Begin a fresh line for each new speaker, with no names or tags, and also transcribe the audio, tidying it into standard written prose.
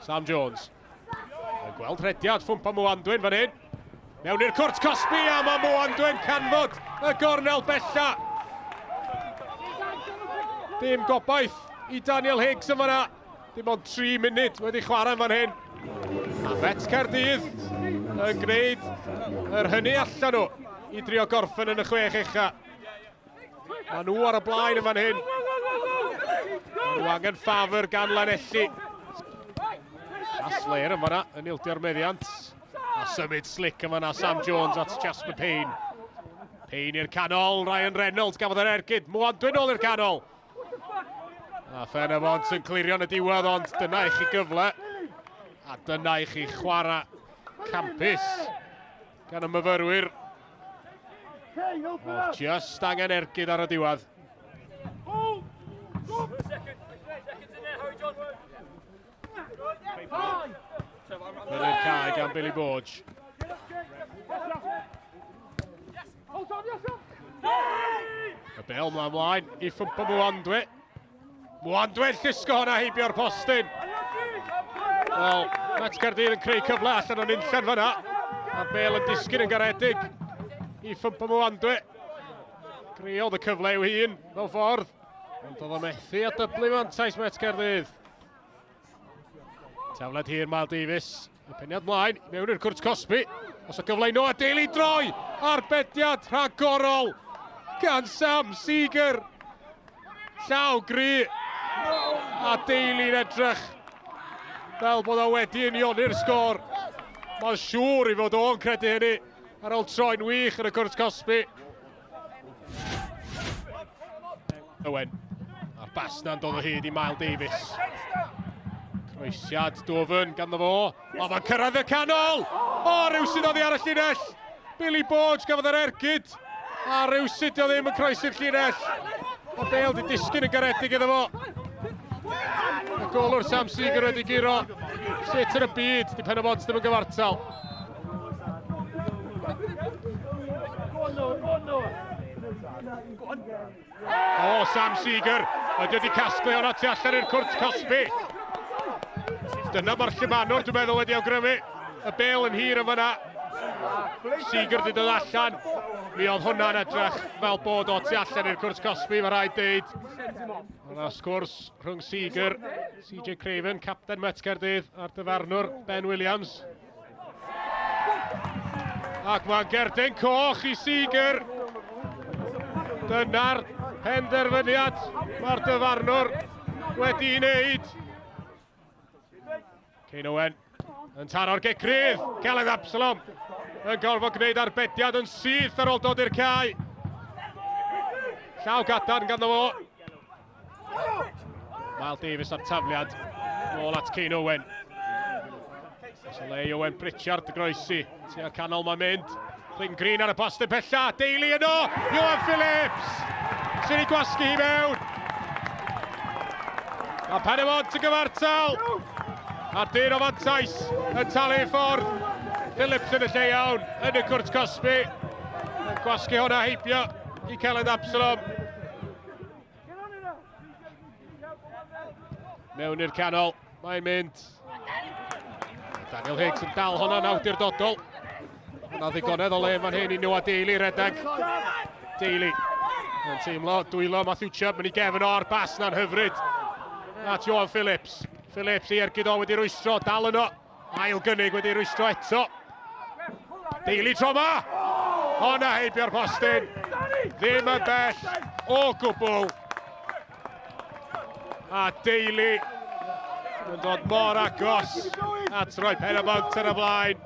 Sam Jones. Yn gweld rhediad Ffwmpa Mwandwyn fan hyn. Mewn i'r cwrt cosbi a mae Mwandwyn canfod y gornel bella. Dim gobaith i Daniel Higgs yn fanna. Dim ond 3 munud wedi chwarae fan hyn. A Met Caerdydd yn gwneud yr hynny allan nhw i drio gorffen yn y chwech ucha. Mae nhw ar y blaen yn fan hyn. Mae nhw angen ffafr gan Lanelli. A Slayer yn fanna yn ildio'r meddiant. A symud slick yn fanna Sam Jones at Jasper Payne. Payne i'r canol, Ryan Reynolds gafodd yr ergyd. Mwandwyn nôl i'r canol. A Phen-y-bont yn clirio yn y diwedd, ond dyna i chi gyfle. A dyna i chi chwarae campus gan y myfyrwyr. Oh, just angen ergyd ar y diwedd. Fyny'r cae gan Billy Borge. Y bel mlaen mlaen i Ffwmpa Mwandwe. Mwandwe llusgo hwnna heibio'r postyn. Wel, Met Caerdydd yn creu cyfle allan o'n unllan fanna. A'r bel yn disgyn yn garedig i Ffwmpa Mwandwe. Creodd y cyfle i'w hun mewn ffordd. Ond oedd o methu a dyblu mantais Met Caerdydd. Tafled hir Miles Davies. Y peniad mlaen, mewn i'r cwrt cosbi. Os o gyfle i Noah Daly droi! Arbediad rhagorol gan Sam Seeger. Llaw gry. A Daly'n edrych fel bod o wedi unioni'r sgôr. Mae'n siŵr i fod o'n credu hynny ar ôl troi'n wych yn y cwrt cosbi. Owen. A'r bas na'n dod o hyd i Mael Davies. Croesiad dwfn ganddo fo. O, mae'n cyrraedd y canol! O, rhywsyd oddi ar y llinell! Billy Borge gafodd yr ergyd. A rhywsyd o ddim yn croesi'r llinell. Mae Bale di disgyn yn garedig iddo fo. Y golwr Sam Seeger wedi guro. Sut yn y byd, di pen y bont ddim yn gyfartal. O, Sam Seeger, ydy wedi casglu hwnna tu allan i'r cwrt cosbi. Dyna mae'r llumanwr, dwi'n meddwl, wedi awgrymu. Y bel yn hir yn fyna. Seeger wedi dod allan. Mi oedd hwnna'n edrych fel bod o tu allan i'r cwrt cosbi, mae rhaid deud. Yna sgwrs rhwng Seeger, CJ Craven, capten Met Caerdydd, a'r dyfarnwr Ben Williams. Ac mae'n gerdyn coch i Seeger. Dyna'r penderfyniad mae'r dyfarnwr wedi'i wneud. Kane Owen yn taro'r gecrydd. Celed Absalom yn gorfod gwneud arbediad yn syth ar ôl dod i'r cae. Llaw gadarn ganddo fo. Miles Davies ar tafliad. Nôl at Kane Owen. Os le i Owen Pritchard groesi. Tua'r canol mae'n mynd. Clayton Green ar y postyn pella. Daly yno. Johan Phillips. Sy'n ei gwasgu hi mewn. Mae Pen-y-bont yn gyfartal. A'r dyn o fantais yn talu ei ffordd. Phillips yn y lle iawn, yn y cwrt cosbi. Yn gwasgu hwnna heibio i Celed Absalom. Mewn i'r canol, mae'n mynd. Daniel Higgs yn dal hwnna'n awdurdodol. Yna ddigonedd o le fan hyn i Noah Daly redeg. Daly yn teimlo dwylo Matthew Chubb yn ei gefn o ar bas na'n hyfryd. At Johan Phillips. Phillips i ergyd o wedi rwystro, dal yno. Ail gynnig wedi rwystro eto. Daly tro ma! O na heibio'r postyn. Ddim yn bell o gwbl. A Daly yn dod mor agos at roi pen y bont ar y blaen.